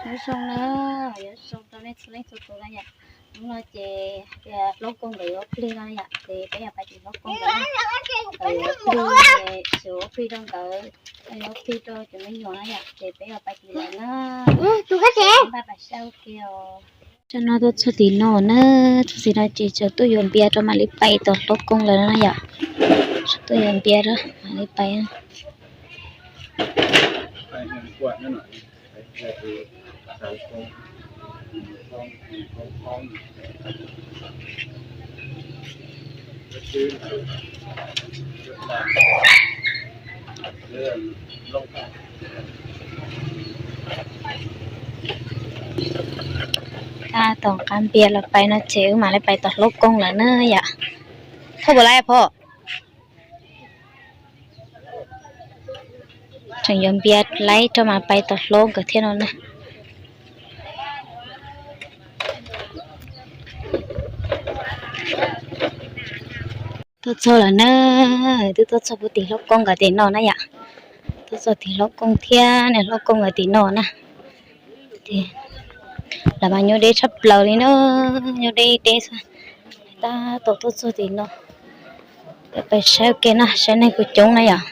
Nyob zoo na, nyob zoo rau nej txhua leej txhua tus na yom. Hnub no ces hlob Koob nkawd yuav plig no yom, ces peb yog pais tim hlob Koob nkawd na. Nkawd yuav plig, yuav plig rau nkawd, yuav plig rau cov me nyuam na yom, ces peb yog pais tim lawv na. Npaj pais saib ua ke os. Tam no tuaj txog tim no na, txog tim no ces tseem tuaj yuav npias rau mam li pais tom hlob Koob lawm no yom. Tseem tuaj yuav npias rau mam li pais. Tab tom nqa npias los pais no ces wb mam li pais tom hlob Koob lawm na yom. Thauj puas laib phauj? Tseem yuav npias laib rau mam pais tom hlob nkawd thiab no na. Tuaj txog lawm na, twb tuaj txog puag tim hlob Koob nkawd tim no na yom. Tuaj txog tim hlob Koob thiab niam hlob Koob nkawd tim no na. Lawv mas nyuaj deb tshaj plaws li na, nyuaj deb deb xwb. Tab tom tuaj txog tim no, peb saib ua ke na, saib neeg puas coob na yom.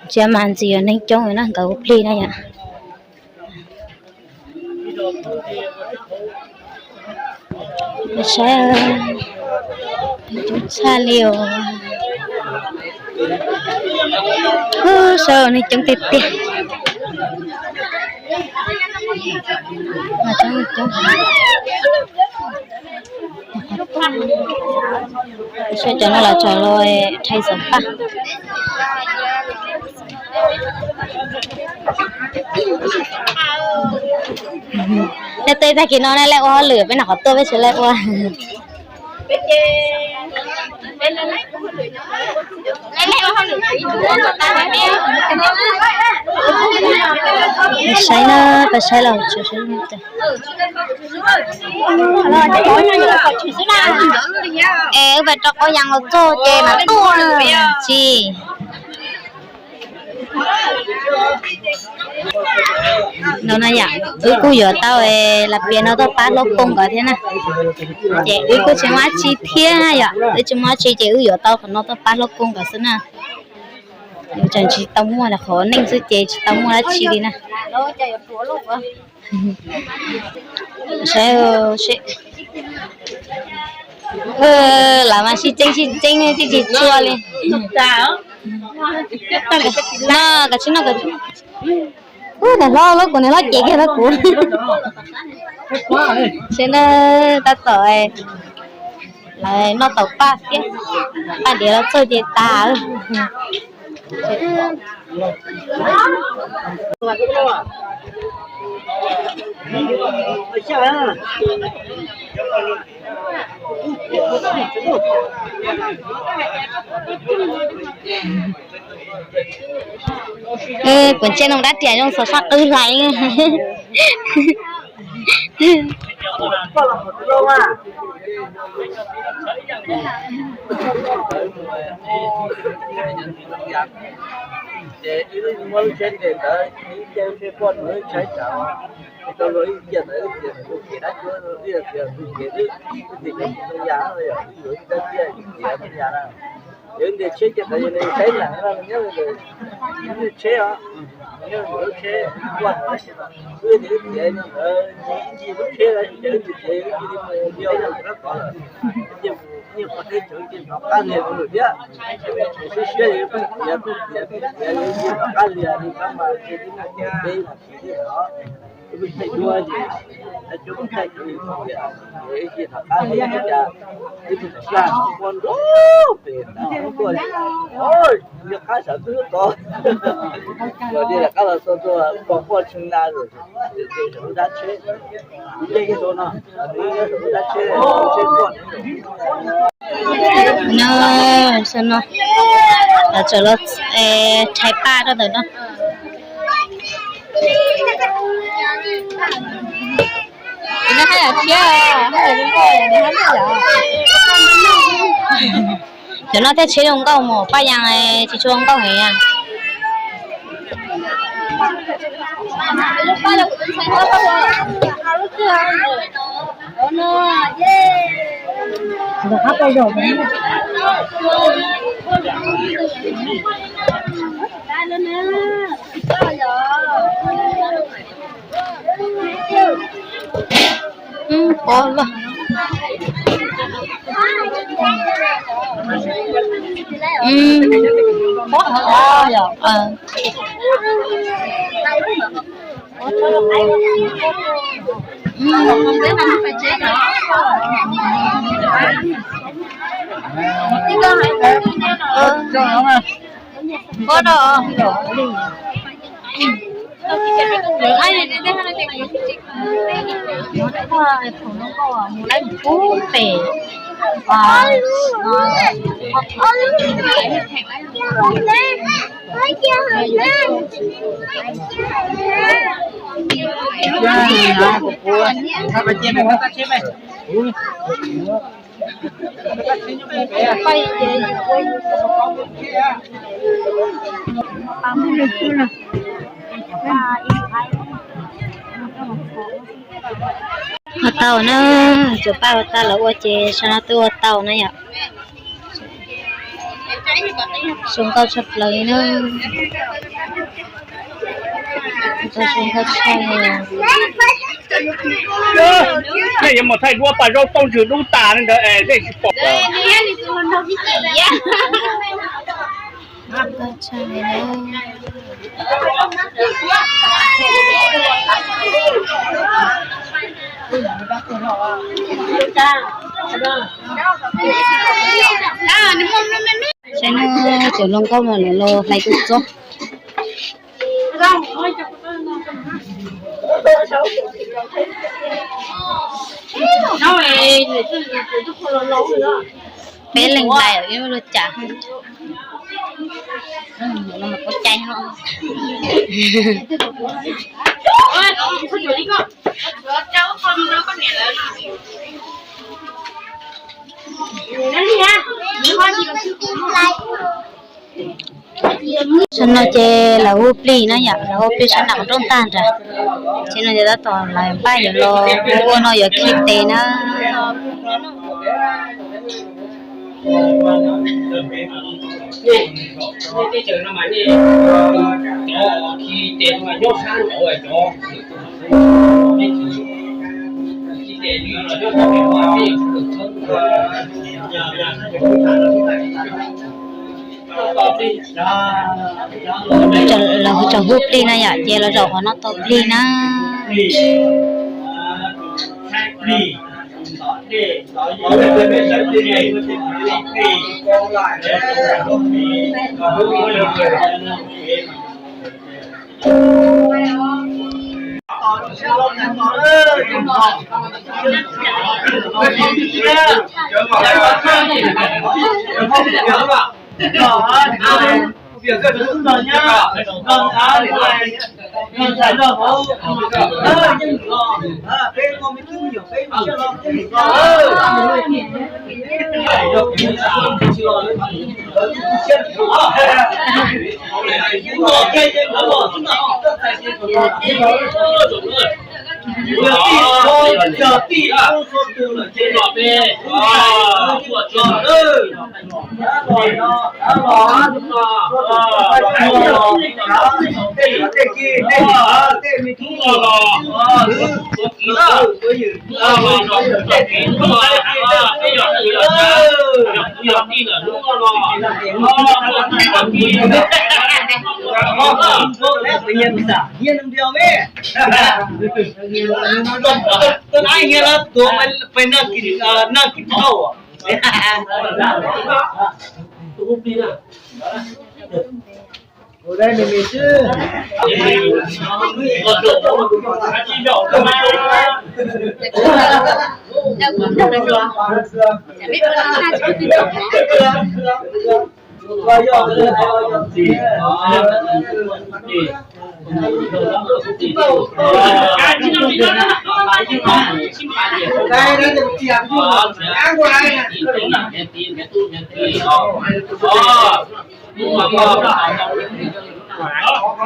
Ntsia mas ntxim yuav neeg coob na, nkawd ua plig na yom. Saib, coob tshaj li os. Saib neeg coob tiag tiag. Saib cov no los txog los rhais xam phaj. Nej tej tag kis no nej laij ua hauj lwm, peb nram qhov tuaj peb tsis laij ua. Saib na, peb saib los tsis saib. Es wb pais rau qau yas los txog ces mam tuaj tsis. No na yom, wb kuj yuav tau las pias no tuaj pab hlob Koob nkawd thiab na. Ces wb kuj tsis muaj dab tsi thiab yom, wb tsis muaj dab tsi ces wb yuav tau qhov no tuaj pab hlob Koob nkawd xwb na. Tseem tsis tau muaj qhov neej xwb ces tsis tau muaj dab tsi li na. Saib, lawv mas sib txeeb sib txeeb tsis tsis tshua li. No, koj tsis no, koj tsis. Ub, niam hlob, kuv niam hlob ces kiag no kuv. Saib na, tab tom lawv noj tau paj thiab, paj diav los txog ces tas. Kuv ntsia no dab riam zoo xav saj qwb hlais. Ces wb muab lub tsheb ntes ntawd, wb caij lub tsheb poj rau lub tsheb tsam, rau luag ib cia ntawd wb tias tus kev dab tsi, wb tias tus kev wb tim cov tsis zoo yam no yom, wb yuav ib rab tiaj tiav tiav yam na. Ces wb ntes tsheb cia ntawd yog nws saib lam no nyob li ntawd, wb tsheb os, nyob li ntawd lub tsheb poj ntawd, wb tias wb tiav li ntawd ncig ncig lub tsheb lawm ces wb tias wb cia li mus nyob rau rab tod lawm, cia mus nyiag qhov teb chaws cia hnov qab li mus lawm thiab. Siab siab pheej tiav pheej tiav pheej tiav li cia hnov qab li li rab mas cia li mus peb mas tsis li os. Wb pheej thaij duab ces, thaij duab thaij ces ib cia hnov qab li cas, wb tus txaj hnov quaj nrov pem tuaj, nyob qab sawv twb tod, kom tias qab los txog tuaj pom quaj tshee na, saum lub dab tsheb, kuv nyob saum lub dab tsheb, lub tsheb quaj. No, no, lawv tseem los rhais paj rau ntawm no. Cov no thiaj tsheb zoo nkauj mus, paj yas tsis tshua nkauj heev. Pob loj. Pob hov yom. Pob no. Mus laib pub pem. Ua tau na, cov paj ua tau lawv ua ces sawv no twb ua tau na yom. Zoo nkauj tshaj plaws li na. Zoo nkauj tshaj li. Nej yuav mus thaij duab paj zaub tooj ntswg dub tas ntawd es nej tsis pom. Nkauj tshaj li na. Saib no, cov hluas nkauj no lawv los hlais kua txob. Peb leeg hlais ib lub cas. Ua cai no. Tam no ces lawv hu plig na yom, lawv hu plig sab nram qhov rooj tag nrad. Ces no ces tab tom lawv npaj yuav los ua no yuav khi tes na. Lawv tseem hu plig na yom, ces los zaum qhov no tau plig na. No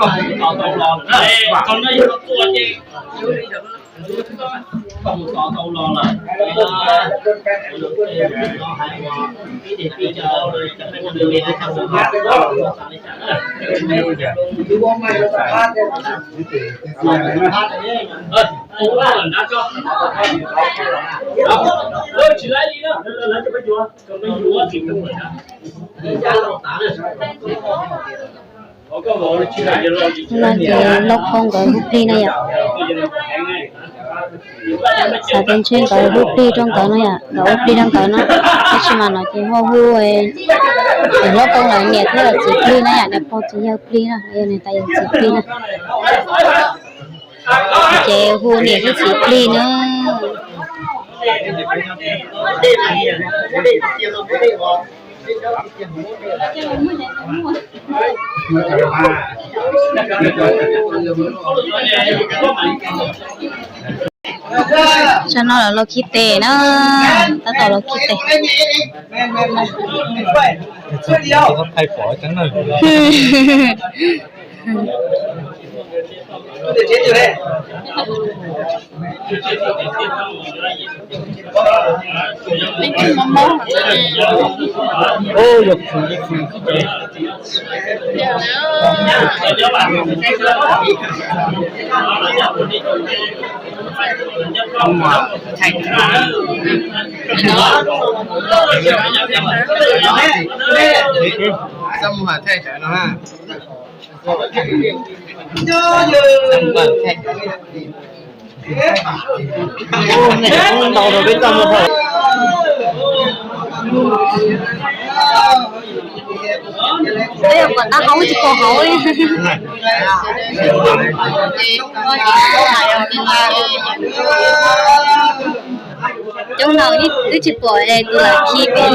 ces Lauj Kaub nkawd hu plig no yom. Xav tias ntshe nkawd hu plig rau nkawd no yom, nkawd hu plig rau nkawd no. Tab sis mas no ces ho hu Lauj Kaub nkawd niam thiab txiv plig no yom, niam pog txiv yawg plig no, yog niam tais yawm txiv plig no. Ces hu niam thiab txiv plig na. Tsam no lawv los khi tes na, tab tom los khi tes. Peb yog kom tau hauv tsis pom hauv li. Coob no twb tsis pom es tus lam khi pem.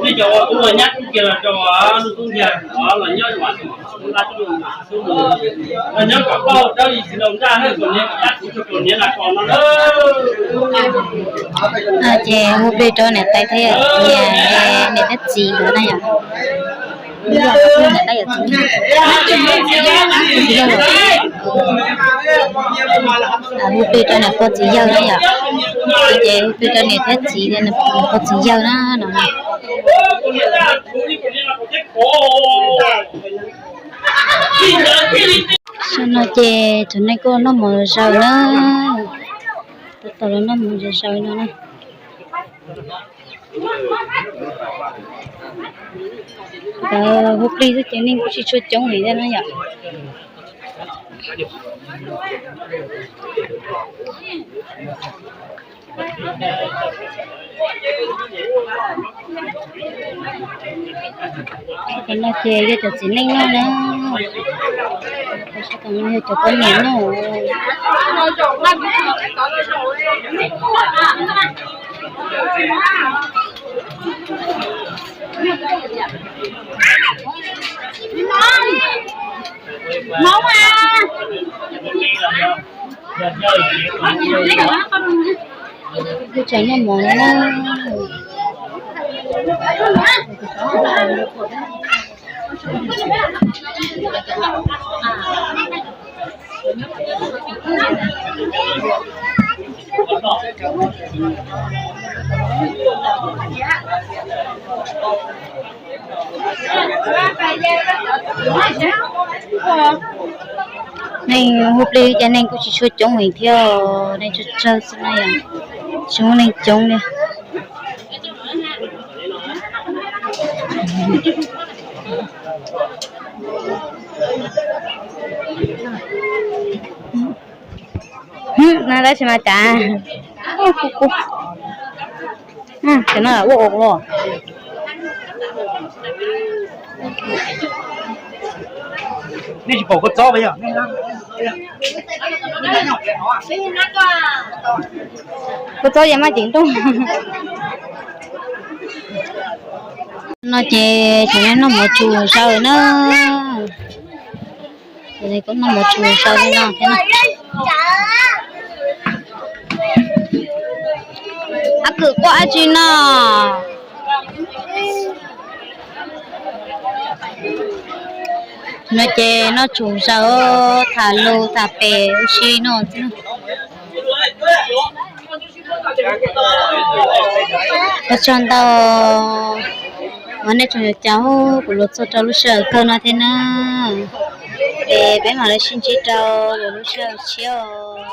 Nej cov uas tub nyab tub kiag los rau lub tub ntiag los nyob ua tub ntiag, los nyob kom pauj dawb li tsis tau ntaj na, kom niam kom dab tsis tau kom niam lam kom no na. Ces hu plig rau niam tais thiab niam thiab txiv nkawd na yom. Niam tais yawm txiv, hu plig rau niam pog txiv yawg na yom. Ces hu plig rau niam thiab txiv, niam pog txiv yawg na no. Tam no ces cov neeg kuj los noj mov zaws na. Tab tom los noj mov zaws zaws no na. Nkawd hu plig xwb ces neeg kuj tsis tshua coob li thiab na yom. Tam no ces yog cov txiv neej noj na. Tam no yog cov poj niam noj. Tseem noj mov na. Neeg hu plig ces neeg kuj tsis tshua coob heev thiab, neeg tsawg tsawg xwb na yom, tsis muaj neeg coob li. No tab sis mas cas, cas no ua ua los. Nej tsis pom kua txob yog? Kua txob yeej maj ceem nrooj. No ces tseem noj mov tsuag zaws na. Kuv noj mov tsuag zaws li no thiab na. Ab, kwv quaj dab tsi no? No ces noj tsuag zaws, tham lus tham pem ua si no xwb. Ua tsaug ntau, mas nej tseem caum kuv los txog rau lub sij hawm kawg no thiab na. Es peb mam li sib ntsib rau lwm lub sij hawm tshiab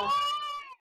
os.